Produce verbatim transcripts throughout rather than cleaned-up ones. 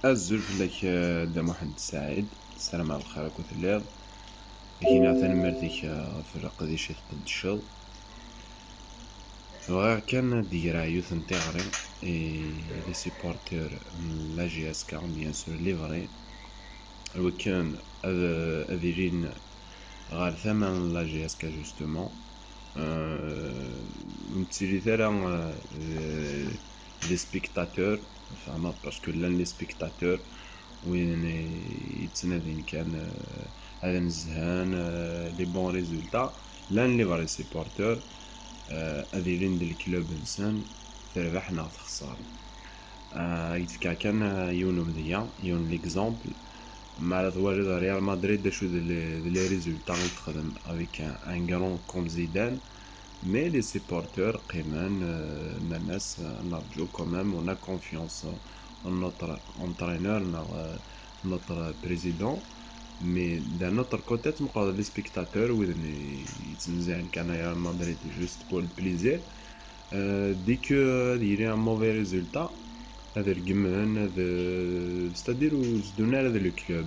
Azul fell-ak, eh, Dda Muḥend Saɛid, ssarameɣ lxir akk telliḍ. Ak-iniɣ tanemmirt-ik, eh, ɣef leqdic i tqeddceḍ. Bɣiɣ kan ad d-greɣ yiwet n tiɣri i les supporters n la J S K, bien sûr, les vrais, iwakken ad, ad ilin ɣer tama n la J S K, justement. Euh, ur nettilit ara, euh, d, d spectateurs, tfehmeḍ, parce que llan les spectateurs win yettnadin kan, euh, ad nezhen, euh, les bons résultats, llan les vrais supporters, euh, ad ilin d club-nsen, terbeḥ neɣ texṣer. Euh, ad k-d-fkeɣ kan, euh, yiwen umedya, yiwen l'exemple. Mi ara twaliḍ Real Madrid d acu d les, d les résultats i texdem avec un, un grand comme Zidane, mais les supporters qqimen, euh, nnan-as, euh, نرجو quand même, on a confiance en notre entraîneur, neɣ, euh, notre président. Mais d'un autre côté, tmeqqreḍ les spectateurs, widen yettnezzɛen kan Real Madrid juste pour le plaisir. Euh, dès que, euh, il y a un mauvais résultat, ad regmen, ad, c'est-à-dire ur zeddun ara d le club.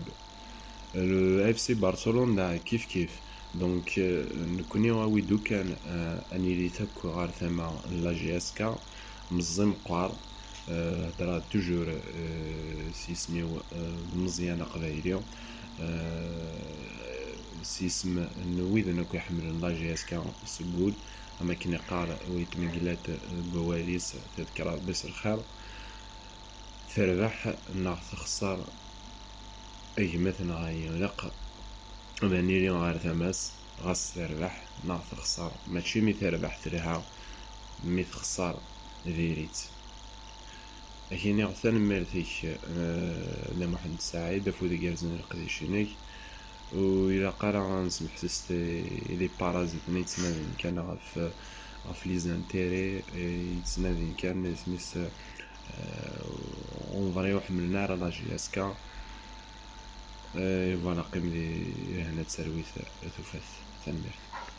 Le F C Barcelone da kif kif. Donc, euh, nekkni awi-d ukan, euh, ad nili takk ɣer tama n la J S K, meẓẓi meqqar, euh, heddreɣ toujours, euh, s yisem-iw, euh, d Meẓyan Aqbayli, euh, s yisem n widen akk iḥemmlen la J S K seg wul, am akken iqqar wayetma Glat deg wawal-is, tadekra Rebbi s lxir. Terbeḥ neɣ texṣer, a gma-tneɣ, ilaq ad nili ɣer tama-s, ɣas terbeḥ neɣ texṣer. Mačči mi terbeḥ telha, mi texṣer diri-tt. Ad k-iniɣ tanemmirt-ik, eh, Dda Muḥend Saɛid, afud igerrzen i leqdic-inek. Ur ilaq ara ad nesmeḥsis i les parasites-nni yettnadin kan ɣef, ɣef les intérêts, eh, yettnadin kan isem-is, eh, ur ḥemmlen ara la J S K. Eh, voilà, qqim di lehna d talwit, eh, tufat. Tanemmirt.